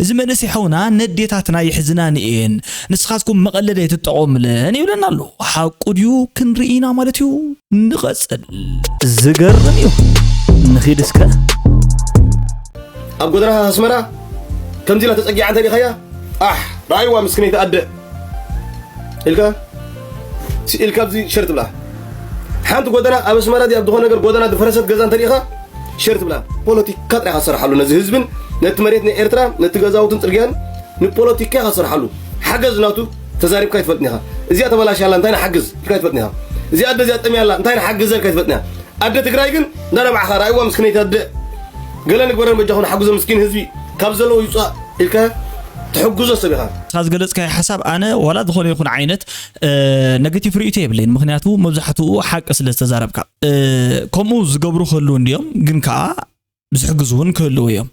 እዚ መንእሰይ ሓውና ነዴታትና ይሕዝናን እየን፣ ንስኻትኩም መቐለድ ኣይትጠቐሙለን ይብለና ኣሎ። ሓቁ ድዩ? ክንርኢ ኢና ማለት እዩ። ንቐጽል። ዝገርም እዩ። ንኺድ እስከ። ኣብ ጎደና ኣስመራ ከምዚ ኢላ ተጸጊዓ እንተ ዲኻያ ኣሕ ራይዋ ምስክነይቲ ኣደ ኢልካ ኢልካ ኣብዚ ሸር ትብላ። ሓንቲ ጎደና ኣብ ኣስመራ ኣብ ዝኾነ ነገር ጎደና ዝፈረሰት ገዛ እንተ ዲኻ ሸር ትብላ። ፖለቲካ ጥራይ ኢኻ ትሰርሓሉ ነዚ ህዝብን ነቲ መሬት ናይ ኤርትራ ነቲ ገዛውትን ጽርግያን ንፖለቲካ ኢኻ ትሰርሓሉ። ሓገዝ ናቱ ተዛሪብካ ኣይትፈልጥን ኢኻ። እዚኣ ተበላሽያ ኣላ እንታይ ንሓግዝ ኢልካ ኣይትፈልጥን ኢኻ። እዚኣ ኣደ እዚኣ ጠምያ ኣላ እንታይ ንሓግዘ ኢልካ ኣይትፈልጥን ኢኻ። ኣደ ትግራይ ግን እንዳነባዕኻ ራእይዋ ምስክነይቲ ኣደ ገለ ንግበረን በጃኹም ንሓግዞ ምስኪን ህዝቢ ካብ ዘለዎ ይውፃእ ኢልካ ትሕግዞ ሰብ ኢኻ። ንስኻ ዝገለጽካዮ ሓሳብ ኣነ ዋላ ዝኾነ ይኹን ዓይነት ኔጋቲቭ ርእይቶ የብለይን፣ ምኽንያቱ መብዛሕትኡ ሓቂ ስለ ዝተዛረብካ። ከምኡ ዝገብሩ ክህልው እንድዮም፣ ግን ከዓ ዝሕግዙ እውን ክህልው እዮም።